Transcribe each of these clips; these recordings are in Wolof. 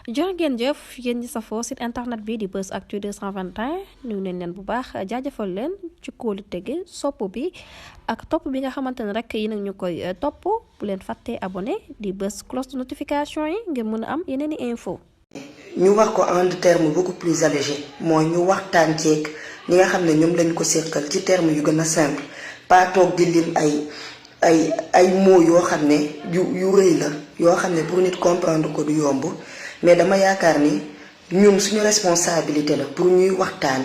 jërë ngeen jëf yéen ñi safoo site internet bi di Buzz Actu 221 nuyu nañ leen bu baax jaajëfal leen ci kóolu tege sopp bi ak topp bi nga xamante ne rek yi nag ñu koy topp bu leen fàttee abonné di bës cloche de notification yi ngir mën a am yeneen i info ñu wax ko en terme beaucoup plus allégé mooy ñu waxtaan ceeg ñi nga xam ne ñoom lañ ko seqal ci terme yu gën a simple pas toog di lim ay mots yoo xam ne yu rëy la yoo xam ne pour nit comprendre ko du yomb mais dama yaakaar ni ñun suñu responsabilité la pour ñuy waxtaan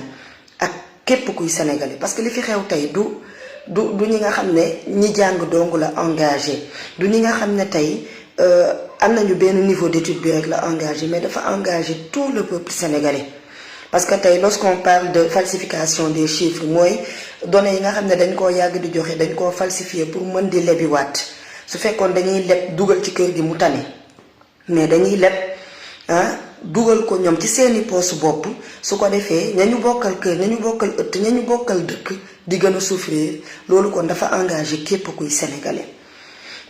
ak képp kuy sénégalais parce que li fi xew tey du ñi nga xam ne ñi jàng dong la engagé du ñi nga xam ne tey am nañu benn niveau d'étude bi rek la engagé mais dafa engagé tout le peuple sénégalais parce que tey lorsqu'on parle de falsification des chiffres mooy données yi nga xam ne dañ koo yàgg di joxe dañ koo falsifier pour mën di lebiwaat su fekkoon dañuy leb dugal ci kër gi mu tane mais dañuy leb dugal ko ñoom ci seeni poos bopp su ko defee ñañu bokkal kër ñañu bokkal ëtt ñañu bokkal dëkk di gën a souffrir loolu kon dafa engagé képp kuy sénégalais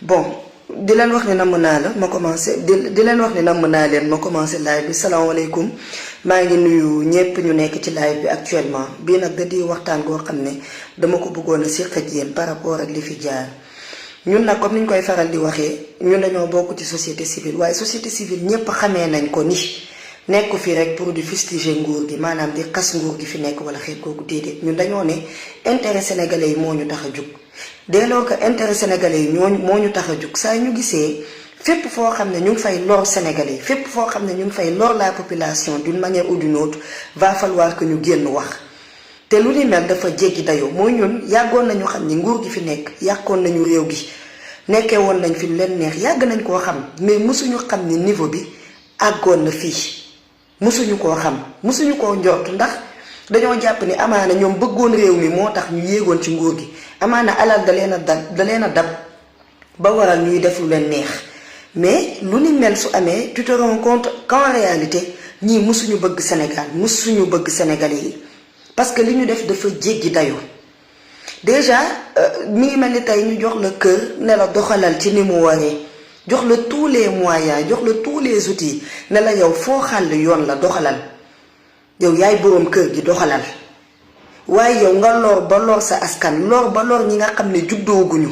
bon di leen wax ni namm naa la ma commencé di leen wax ni namm naa leen ma commencé live bi salaamaaleykum maa ngi nuyu ñépp ñu nekk ci live bi actuellement bii nag da di waxtaan goo xam ne dama ko bëggoon a séq ak yéen par rapport ak li fi jaar ñun nag comme niñ koy faral di waxee ñun dañoo bokk ci société civile waaye société civile ñépp xamee nañ ko ni nekk fi rek pour di fustiger nguur gi maanaam di xas nguur gi fi nekk wala xeet kooku déedéet ñun dañoo ne intérêt sénégalais yi moo ñu tax a jug dès lors que intérêt sénégalais yi moo ñu tax a jug saa ñu gisee fépp foo xam ne ñu ngi fay lor sénégalais yi fépp foo xam ne ñu ngi fay lor la population d'une manière ou d'une autre va falloir que ñu génn wax te lu ni mel dafa jéggi dayoo mooy ñun yàggoon nañu xam ni nguur gi fi nekk yàqoon nañu réew gi nekkee woon nañ fi lu leen neex yàgg nañ koo xam mais mësuñu xam ni niveau bi àggoon na fii mësuñu koo xam mësuñu koo njort ndax dañoo jàpp ni amaana ñoom bëggoon réew mi moo tax ñu yéegoon ci nguur gi amaana alal da leen a dab ba waral ñuy def lu leen neex mais lu ni mel su amee tu te rends compte qu'en réalité ñii mësuñu bëgg Sénégal mësuñu bëgg Sénégalais yi parce que li ñu def dafa jéggi dayoo déjà mi ngi mel ni tey ñu jox la kër ne la doxalal ci ni mu waree jox la tous les moyens jox la tous les outils ne la yow foo xàll yoon la doxalal yow yaay boroom kër gi doxalal waaye yow nga lor ba lor sa askan lor ba lor ñi nga xam ne juddooguñu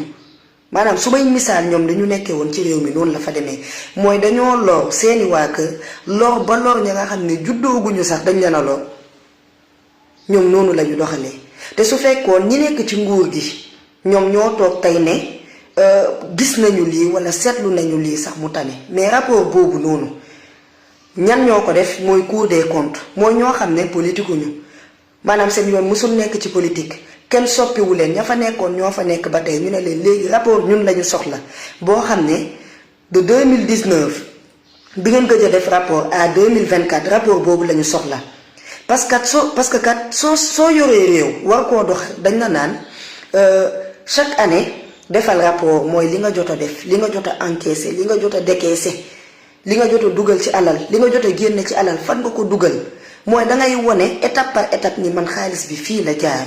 maanaam su may misaal ñoom dañu nekkee woon ci réew mi noonu la fa demee mooy dañoo lor seeni waa kër lor ba lor ñi nga xam ne juddooguñu sax dañ leen a lor ñoom noonu lañu doxalee te su fekkoon ñi nekk ci nguur gi ñoom ñoo toog tey ne gis nañu lii wala seetlu nañu lii sax mu tane mais rapport boobu noonu ñan ñoo ko def mooy Cour des comptes mooy ñoo xam ne politique ñu maanaam seen yoon musul nekk ci politique kenn soppiwu leen ña fa nekkoon ñoo fa nekk ba tey ñu ne leen léegi rapport ñun lañu soxla boo xam ne de 2019 bi ngeen gëj a def rapport à 2024 rapport boobu lañu soxla parce que soo yoree réew war koo dox dañ la naan chaque année defal rapport mooy li nga jot a def li nga jot a encaissé li nga jot a décaissé li nga jot a dugal ci alal li nga jot a génne ci alal fan nga ko dugal mooy dangay wone étape par étape ni man xaalis bi fii la jaar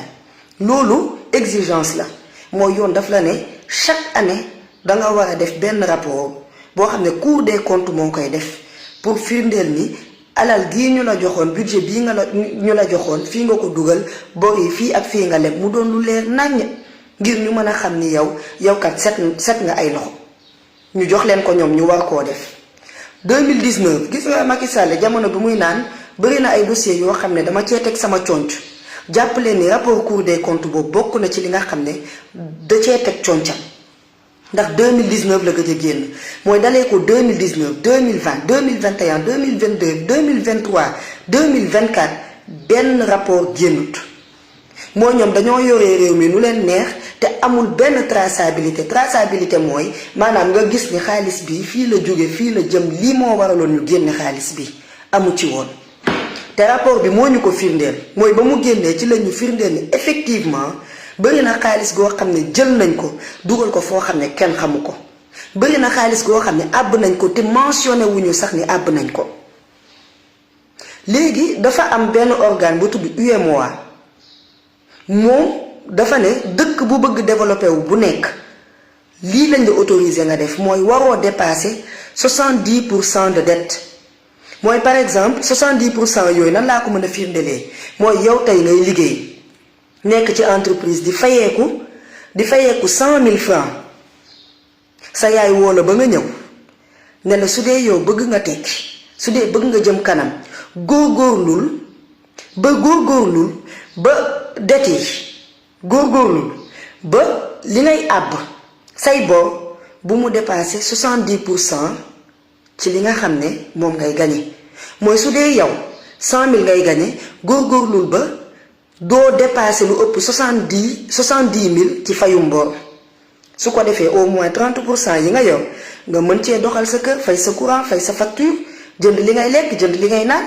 loolu exigence la mooy yoon daf la ne chaque année danga war a def benn rapport boo xam ne Cour des comptes moo koy def pour firndeel ni alal gii ñu la joxoon budget bii ñu la joxoon fii nga ko dugal bor yi fii ak fii nga leb mu doon lu leer naññ ngir ñu mën a xam ni yow kat set nga ay loxo ñu jox leen ko ñoom ñu war koo def 2019 gis nga Macky Sall jamono bi muy naan bëri na ay dossiers yoo xam ne dama cee teg sama conc jàpp leen ni rapport Cour des comptes boobu bokk na ci li nga xam ne da cee teg concam ndax 2019 la gëj a génn mooy dalee ko 2019 2020 2021 2022 2023 2024 benn rapport génnut mooy ñoom dañoo yoree réew mi nu leen neex te amul benn traçabilité mooy maanaam nga gis ni xaalis bi fii la jóge fii la jëm lii moo waraloon ñu génne xaalis bi amu ci woon te rapport bi moo ñu ko firndeel mooy ba mu génnee ci la ñu firndeel ni effectivement bëri na xaalis goo xam ne jël nañ ko dugal ko foo xam ne kenn xamu ko bëri na xaalis goo xam ne àbb nañ ko te mentionné wuñu sax ni àbb nañ ko léegi dafa am benn organe bu tudd UEMOA moom dafa ne dëkk bu bëgg développé wu bu nekk lii lañ la autorisé nga def mooy waroo dépasser 70% de dette mooy par exemple 70% yooyu nan laa ko mën a firndelee mooy yow tey ngay liggéey nekk ci entreprise di fayeeku 100 000 francs sa yaay woo la ba nga ñëw ne la su dee yow bëgg nga tekki su dee bëgg nga jëm kanam góorgóorlul ba det yi góorgóorlul ba li ngay àbb say bor bu mu dépassé 70% ci li nga xam ne moom ngay gañe mooy su dee yow 100 000 ngay gañe góorgóorlul ba doo dépassé lu ëpp 70 000 ci fayum bor su ko defee au moins 30% yi nga yor nga mën cee doxal sa kër fay sa courant fay sa facture jënd li ngay lekk jënd li ngay naan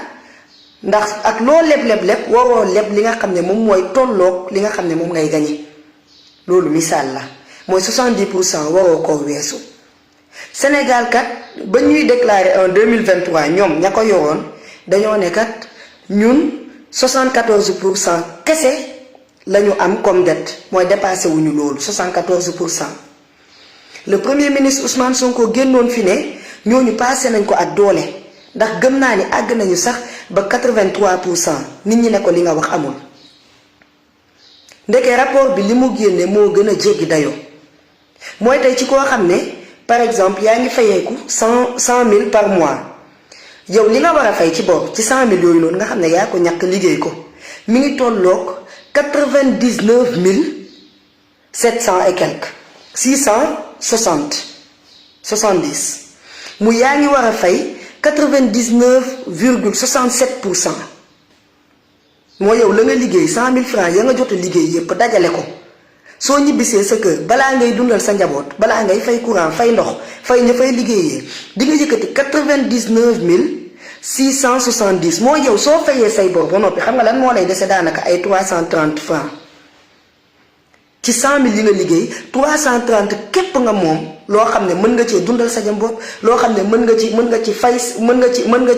ndax ak loo leb waroo leb li nga xam ne moom mooy tolloog li nga xam ne moom ngay gañe loolu misaal la mooy 70% waroo koo weesu. Sénégal kat ba ñuy déclarer en 2023 ñoom ña ko yoroon dañoo ne kat ñun 74% kese la ñu am comme dette mooy dépassé wuñu loolu 74%. Le premier ministre Ousmane Sonko génnoon fi ne ñooñu passé nañ ko ak doole ndax gëm naa ni àgg nañu sax ba 83% nit ñi ne ko li nga wax amul. ndeke rapport bi li mu génne moo gën a jéggi dayoo mooy tey ci koo xam ne par exemple yaa ngi fayeeku 100 000 par mois yow li nga war a fay ci bor ci 100 000 yooyu noonu nga xam ne yaa ko ñàkk liggéey ko mi ngi tolloog 99 700 et quelque 670 mu yaa ngi war a fay 99,67%. moo yow la nga liggéey 100 000 francs ya nga jot a liggéey yépp dajale ko soo ñibbisee sa kër balaa ngay dundal sa njaboot balaa ngay fay courant fay ndox fay ña fay liggéeyee di nga yëkkati 99 670 moo yow soo fayee say bor ba noppi xam nga lan moo lay dese daanaka ay 330 francs ci 100 000 yi nga liggéey 330 képp nga moom loo xam ne mën nga cee dundal sa njaboot loo xam ne mën nga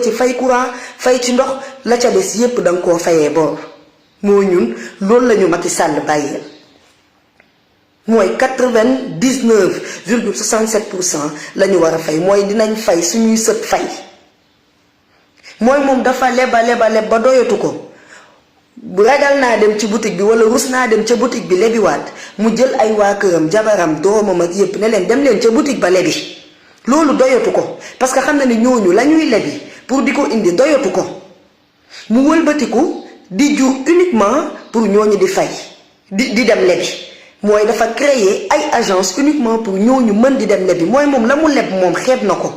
ci fay courant fay ci ndox la ca des yépp danga koo fayee bor moo ñun loolu la ñu Macky Sall bàyyeel mooy 99,67% la ñu war a fay mooy dinañ fay suñuy sët fay mooy moom dafa leb ba doyatu ko ragal naa dem ci boutique bi wala rus naa dem ca boutique bi lebiwaat mu jël ay waa këram jabaram doomam ak yépp ne leen dem leen ca boutique ba lebi loolu doyatu ko parce que xam na ni ñooñu la ñuy lebi pour di ko indi doyatu ko mu wëlbatiku di jur uniquement pour ñooñu di fay di dem lebi mooy dafa créer ay agence uniquement pour ñooñu mën di dem lebi mooy moom la mu leb moom xeeb na ko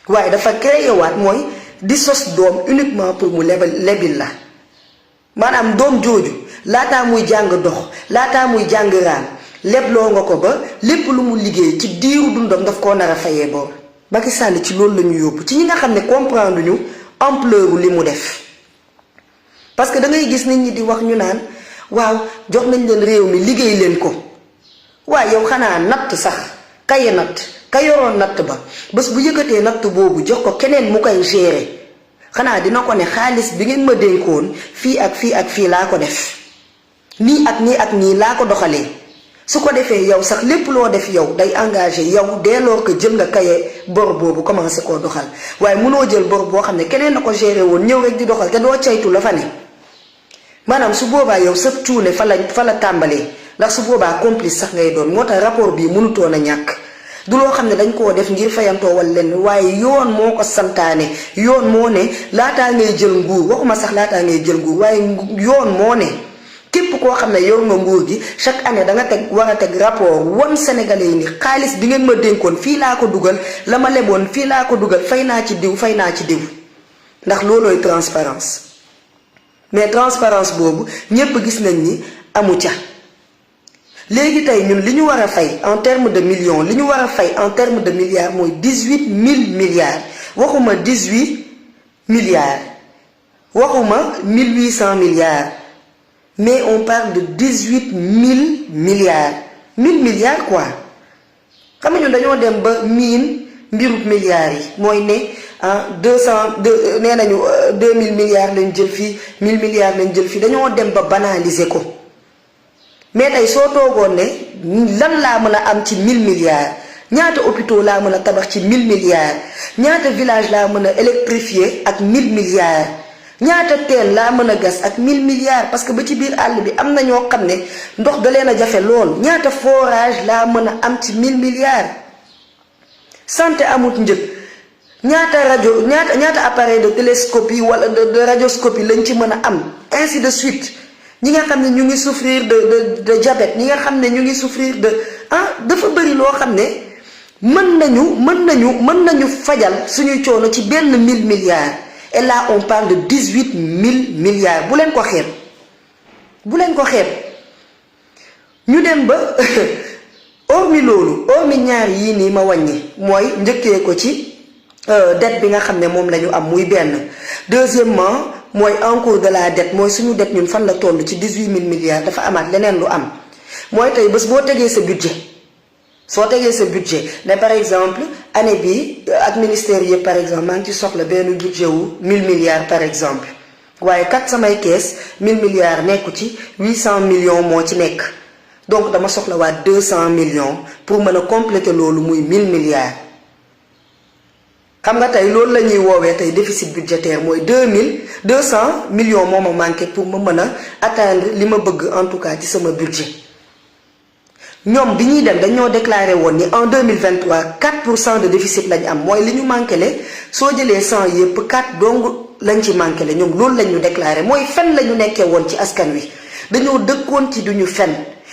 waaye dafa créer waat mooy di sos doom uniquement pour mu lebil la maanaam doom jooju laataa muy jàng dox laataa muy jàng raan lebloo nga ko ba lépp lu mu liggéey ci diiru dundam daf koo nar a fayee bor Macky Sall ci loolu la ñu yóbbu ci ñi nga xam ne comprendre ñu ampleur li mu def parce que da ngay gis nit ñi di wax ñu naan waaw jox nañ leen réew mi liggéey leen ko waaye yow xanaa natt sax kaye natt ka yoroon natt ba bés bu yëkkatee natt boobu jox ko keneen mu koy gérer xanaa dina ko ne xaalis bi ngeen ma dénkoon fii ak fii laa ko def nii ak nii laa ko doxalee su ko defee yow sax lépp loo def yow day engagé yow dès lors que jël nga kaye bor boobu commencé koo doxal waaye mënoo jël bor boo xam ne keneen na ko géré woon ñëw rek di doxal te doo caytu la fa ne maanaam su boobaa yow sa cuune fa la tàmbalee ndax su boobaa complice sax ngay doon moo tax rapport bii mënutoon a ñàkk du loo xam ne dañ koo def ngir fayantoo wala lenn waaye yoon moo ko santaane yoon moo ne laataa ngay jël nguur waxuma sax laataa ngay jël nguur waaye yoon moo ne képp koo xam ne yor nga nguur gi chaque année da nga war a teg rapport won sénégalais yi ni xaalis bi ngeen ma dénkoon fii laa ko dugal la ma leboon fii laa ko dugal fay naa ci diw ndax loolooy transparence mais transparence boobu ñépp gis nañ ni amu ca léegi tey ñun li ñu war a fay en terme de millions li ñu war a fay en terme de milliards mooy 18 000 milliards waxuma 18 milliards waxuma 1800 milliards mais on parle de 18 000 milliards 1000 milliards quoi xam nga ñun dañoo dem ba miin mbirub milliards yi mooy ne nee nañu 2000 milliards lañ jël fii 1000 milliards lañ jël fii dañoo dem ba banaliser ko mais tey soo toogoon ne lan laa mën a am ci 1000 milliards ñaata hôpitaux laa mën a tabax ci 1000 milliards ñaata village laa mën a électrifier ak 1000 milliards ñaata teen laa mën a gas ak 1000 milliards parce que ba ci biir àll bi am na ñoo xam ne ndox da leen a jafe lool ñaata forage laa mën a am ci 1000 milliards santé amut njëg ñaata rajo ñaata appareil de télescopie wala de radioscopie lañ ci mën a am ainsi de suite ñi nga xam ne ñu ngi souffrir de diabète ñi nga xam ne ñu ngi souffrir de dafa bëri loo xam ne mën nañu fajal suñuy coono ci benn 1000 milliards et là on parle de 18 000 milliards bu leen ko xeeb ñu dem ba hormis loolu hormis ñaar yii nii ma wàññi mooy njëkkee ko ci dette bi nga xam ne moom la ñu am muy benn deuxièmement mooy encours de la dette mooy suñu dette ñun fan la toll ci 18 000 milliards dafa amaat leneen lu am mooy tey bés boo tegee sa budget ne par exemple année bi ak ministère yëpp par exemple maa ngi ci soxla benn budget wu 1000 milliards par exemple waaye kat samay kees 1000 milliards nekku ci 800 millions moo ci nekk donc dama soxla waat 200 millions pour mën a compléter loolu muy 1000 milliards xam nga tey loolu la ñuy woowee tey déficit budgétaire mooy 200 millions moo ma manqué pour ma mën a atteindre li ma bëgg en tout cas ci sama budget ñoom bi ñuy dem dañoo déclaré woon ni en 2023 4% de déficit lañ am mooy li ñu manqué le soo jëlee 100 yëpp 4 dong lañ ci manqué le ñoom loolu lañ ñu déclaré mooy fen la ñu nekkee woon ci askan wi dañoo dëkkoon ci duñu fen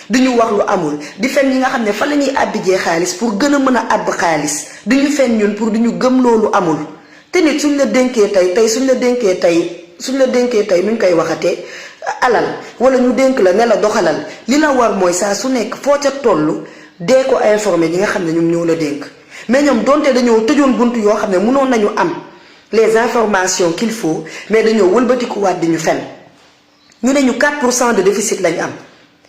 duñu wax lu amul di fen yi nga xam ne fa la ñuy àbbijee xaalis pour gën a mën a àbb xaalis duñu fen ñun pour duñu gëm loolu amul te nit suñ la dénkee suñ la dénkee tey nuñ koy waxatee alal wala ñu dénk la ne la doxalal li la war mooy saa su nekk foo ca toll dee ko informé ñi nga xam ne ñoom ñoo la dénk mais ñoom donte dañoo tëjoon bunt yoo xam ne mënoon nañu am les informations qu'il faut mais dañoo wëlbatikuwaat di ñu fen ñu ne ñu 4% de déficit lañ am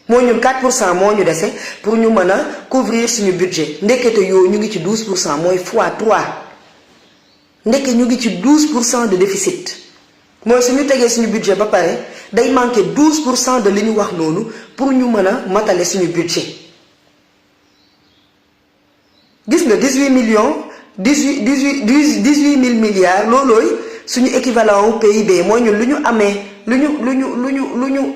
mooy ñun 4% moo ñu dese pour ñu mën a couvrir suñu budget ndekete yoo ñu ngi ci 12% mooy fois 3 ndeke ñu ngi ci 12% de déficit mooy suñu tegee suñu budget ba pare day manqué 12% de li ñu wax noonu pour ñu mën a matale suñu budget gis nga 18 000 milliards loolooy suñu équivalent au PIB mooy ñun lu ñu amee lu ñu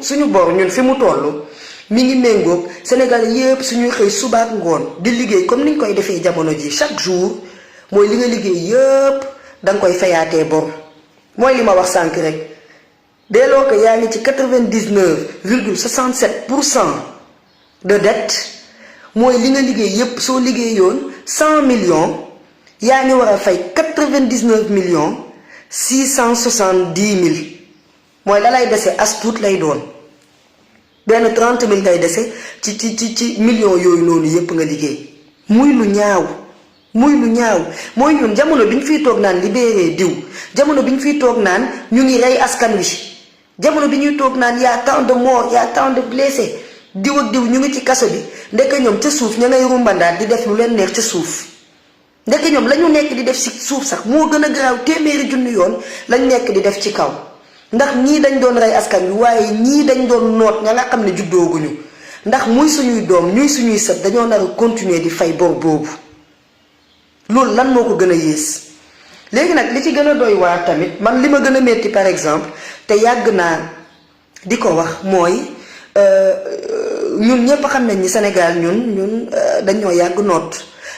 suñu bor ñun fi mu toll mi ngi méngoog Sénégal yépp suñuy xëy subaak ngoon di liggéey comme niñ koy defee jamono ji chaque jour mooy li nga liggéey yépp danga koy fayaatee bor mooy li ma wax sànq rek dès lors que yaa ngi ci 99,67% de dette mooy li nga liggéey yépp soo liggéeyoon 100 millions yaa ngi war a fay 99 millions 670 mille mooy la lay dese as tuut lay doon benn 30 000 ngay dese ci millions yooyu noonu yépp nga liggéey muy lu ñaaw mooy ñun jamono bi ñu fiy toog naan libéré diw jamono bi ñu fiy toog naan ñu ngi rey askan wi jamono bi ñuy toog naan y a tant de morts y a tant de blessés diw ak diw ñu ngi ci kaso bi ndeke ñoom ca suuf ña ngay rumbandaat di def lu leen neex ca suuf ndeke ñoom la ñu nekk di def ci suuf sax moo gën a garaaw téeméeri junni yoon lañ nekk di def ci kaw ndax ñii dañ doon rey askan wi waaye ñii dañ doon noot ña nga xam ne juddooguñu ndax muy suñuy doom ñuy suñuy sët dañoo nar a continuer di fay bor boobu loolu lan moo ko gën a yées léegi nag li ci gën a doy waar tamit man li ma gën a metti par exemple te yàgg naa di ko wax mooy ñun ñëpp xam nañ ni Sénégal ñun dañoo yàgg noot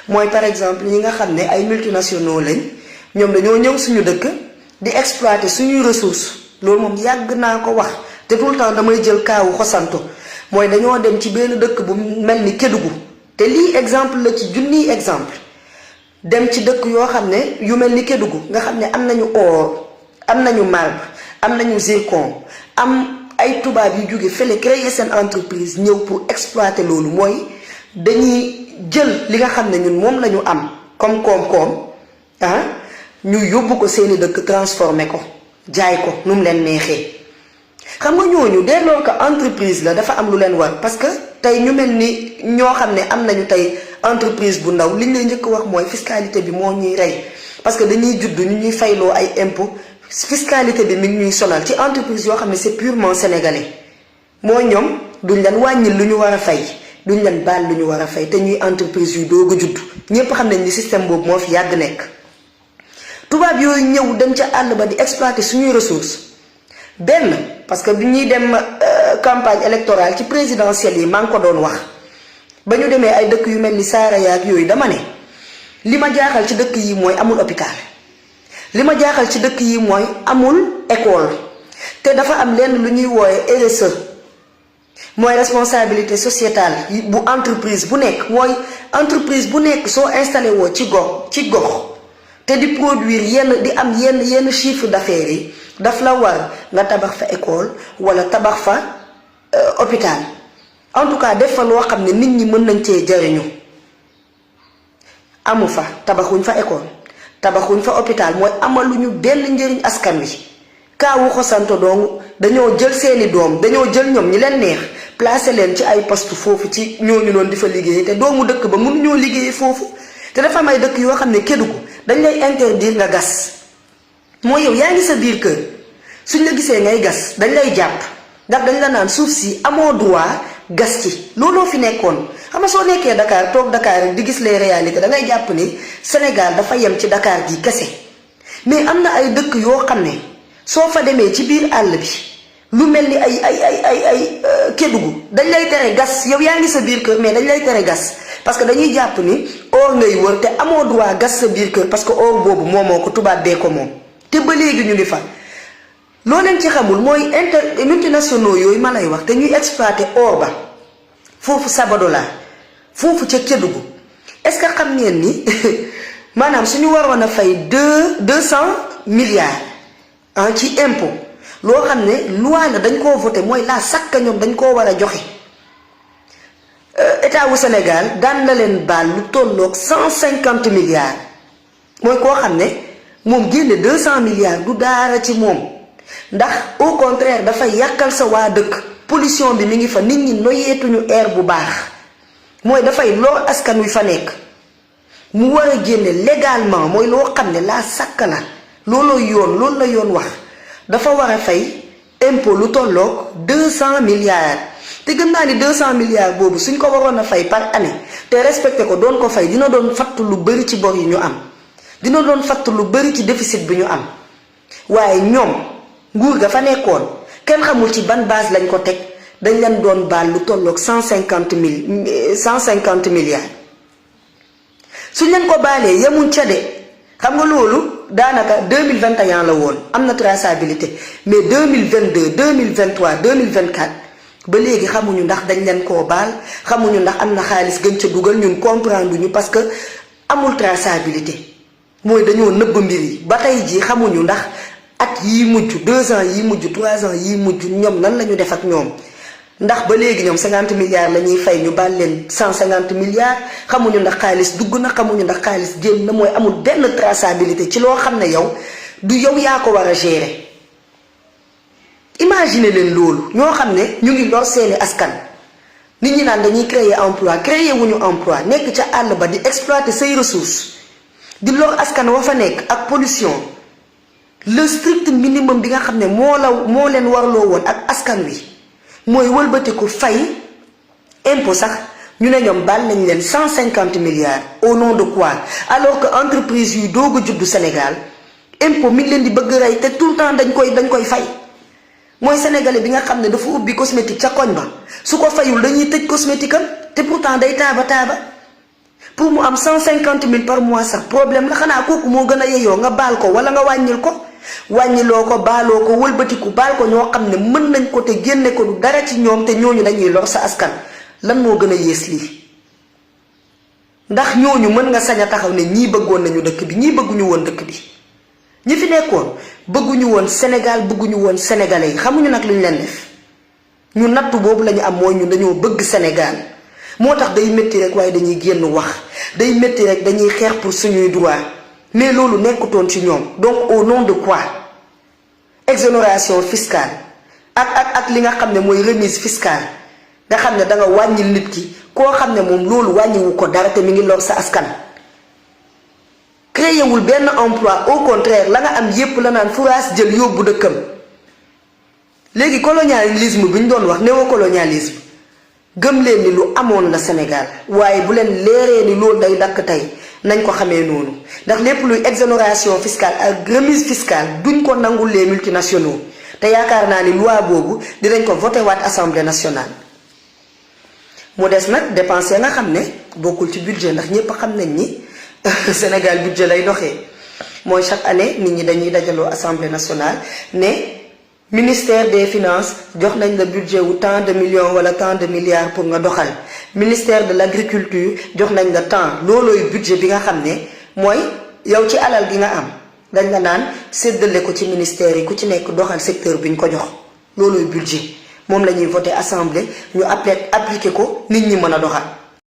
mooy par exemple ñi nga xam ne ay multinationaux lañ ñoom dañoo ñëw suñu dëkk di exploiter suñuy ressources loolu moom yàgg naa ko wax te tout le temps damay jël kaawu xosanto mooy dañoo dem ci benn dëkk bu mel ni Kédougou te lii exemple la ci junniy exemple dem ci dëkk yoo xam ne yu mel ni Kédougou nga xam ne am nañu or am nañu marbre am nañu zircon am ay tubaab yu jóge fële créer seen entreprise ñëw pour exploiter loolu mooy dañuy jël li nga xam ne ñun moom la ñu am comme koom-koom ñu yóbbu ko seeni dëkk transformé ko jaay ko nu mu leen neexee xam nga ñooñu dès lors que entreprise la dafa am lu leen war parce que tey ñu mel ni ñoo xam ne am nañu tey entreprise bu ndaw liñ lay njëkk wax mooy fiscalité bi moo ñuy rey parce que dañuy judd ñu ñuy fayloo ay impôt fiscalité bi mi ngi ñuy sonal ci entreprise yoo xam ne c'est purement sénégalais mooy ñoom duñ leen wàññil lu ñu war a fay duñ leen baal lu ñu war a fay te ñuy entreprise yu doog a judd ñëpp xam nañ ni système boobu moo fi yàgg nekk. tubaab yooyu ñëw dem ca àll ba di exploiter suñuy ressources benn parce que bi ñuy dem campagne électorale ci présidentielle yi maa ngi ko doon wax ba ñu demee ay dëkk yu mel ni Saraya ak yooyu dama ne li ma jaaxal ci dëkk yi mooy amul hôpital li ma jaaxal ci dëkk yi mooy amul école te dafa am lenn lu ñuy wooye RSE mooy responsabilité sociétale bu entreprise bu nekk mooy entreprise bu nekk soo installé woo ci gox te di produire di am yenn chiffre d'affaires yi daf la war nga tabax fa école wala tabax fa hôpital en tout cas def fa loo xam ne nit ñi mën nañ cee jariñu amu fa tabaxuñ fa école tabaxuñ fa hôpital mooy amaluñu benn njëriñ askan wi kaawu xosanto dong dañoo jël seeni doom dañoo jël ñoom ñi leen neex placer leen ci ay poste foofu ci ñooñu noonu di fa liggéey te doomu dëkk ba mënuñoo liggéey foofu te dafa am ay dëkk yoo xam ne Kédougou dañ lay interdire nga gas mooy yow yaa ngi sa biir kër suñ la gisee ngay gas dañ lay jàpp ndax dañ la naan suuf si amoo droit gas ci looloo fi nekkoon xam nga soo nekkee Dakar toog Dakar rek di gis les réalités da ngay jàpp ni Sénégal dafa yem ci Dakar gi kese mais am na ay dëkk yoo xam ne soo fa demee ci biir àll bi lu mel ni ay Kédougou dañ lay tere gas yow yaa ngi sa biir kër mais dañ lay tere gas parce que dañuy jàpp ni or ngay wër te amoo droit gas sa biir kër parce que or boobu moomoo ko tubaab bee ko moom te ba léegi ñu ngi fa. loo leen ci xamul mooy multinationaux yooyu ma lay wax te ñuy exploiter or ba foofu Sabadola foofu ca Kédougou est-ce que xam ngeen ni maanaam suñu waroon a fay 200 milliards ci impôt loo xam ne loi la dañ koo voté mooy la sakka ñoom dañ koo war a joxe état wu Sénégal daan na leen baal lu tolloog 150 milliards mooy koo xam ne moom génne 200 milliards du daara ci moom. ndax au contraire dafay yàqal sa waa dëkk pollution bi mi ngi fa nit ñi noyeetuñu air bu baax mooy dafay lor askan wi fa nekk mu war a génne légalement mooy loo xam ne laa sàkk la looloo yoon loolu la yoon wax dafa war a fay impôt lu tolloog 200 milliards te gëm naa ni 200 milliards boobu suñ ko waroon a fay par année te respecté ko doon ko fay dina doon fatt lu bari ci bor yi ñu am dina doon fatt lu bari ci déficit bi ñu am waaye ñoom nguur ga fa nekkoon kenn xamul ci ban base lañ ko teg dañ leen doon baal lu tolloog 150 milliards suñ leen ko baalee yemuñ ca de xam nga loolu daanaka 2021 la woon am na traçabilité mais 2022 2023 2024 ba léegi xamuñu ndax dañ leen koo baal xamuñu ndax am na xaalis gën ca dugal ñun comprendre ñu parce que amul traçabilité mooy dañoo nëbb mbir yi ba tey jii xamuñu ndax at yii mujj 2 ans yii mujj 3 ans yii mujj ñoom nan la ñu def ak ñoom ndax ba léegi ñoom 50 milliards la ñuy fay ñu baal leen 150 milliards xamuñu ndax xaalis dugg na xamuñu ndax xaalis génn na mooy amul benn traçabilité ci loo xam ne yow du yow yaa ko war a gérer. imagine leen loolu ñoo xam ne ñu ngi lor seeni askan nit ñi naan dañuy créer emploi créer wuñu emploi nekk ca àll ba di exploiter say ressources di lor askan wa fa nekk ak pollution. le strict minimum bi nga xam ne moo leen warloo woon ak askan wi mooy wëlbatiku fay impôt sax ñu ne ñoom baal nañ leen 150 milliards au nom de quoi alors que entreprise yuy doog a juddu Sénégal impôt mi leen di bëgg rey te tout le temps dañ koy fay mooy sénégalais bi nga xam ne dafa ubbi cosmétique ca koñ ba su ko fayul dañuy tëj cosmétique am te pourtant day taaba pour mu am 150 000 par mois sax problème la xanaa kooku moo gën a yeyoo nga baal ko wala nga wàññil ko wàññiloo ko baaloo ko wëlbatiku baal ko ñoo xam ne mën nañ ko te génne ko du dara ci ñoom te ñooñu dañuy lor sa askan lan moo gën a yées lii ndax ñooñu mën nga sañ a taxaw ne ñii bëggoon nañu dëkk bi ñii bëgguñu woon dëkk bi ñi fi nekkoon bëgguñu woon Sénégal bëgguñu woon sénégalais yi xamuñu nag lu ñu leen def ñu nattu boobu lañu am mooy ñun dañoo bëgg Sénégal moo tax day métti rek waaye dañuy génn wax day métti rek dañuy xeex pour suñuy droit mais loolu nekkutoon ci ñoom donc au nom de quoi exonération fiscale ak li nga xam ne mooy remise fiscale nga xam ne da nga wàññil nit ki koo xam ne moom loolu wàññiwu ko dara te mi ngi lor sa askan créé wul benn emploi au contraire la nga am yépp la naan furaas jël yóbbu dëkkam léegi colonialisme bi ñu doon wax néocolonialisme gëm leen ni lu amoon la Sénégal waaye bu leen leeree ni loolu day dakk tey nañ ko xamee noonu ndax lépp luy exonération fiscale ak remise fiscale duñ ko nangul les multinationaux te yaakaar naa ni loi boobu dinañ ko voté waat assemblée nationale. mu des nag dépenser nga xam ne bokkul ci budget ndax ñépp xam nañ ni Sénégal budget lay doxee mooy chaque année nit ñi dañuy dajaloo assemblée nationale ne ministère des finances jox nañ la budget wu tant de millions wala tant de milliards pour nga doxal ministère de l'agriculture jox nañ la tant loolooy budget bi nga xam ne mooy yow ci alal gi nga am dañ la naan séddale ko ci ministère yi ku ci nekk doxal secteur bi ñu ko jox loolooy budget moom la ñuy voté assemblée ñu appliqué ko nit ñi mën a doxal.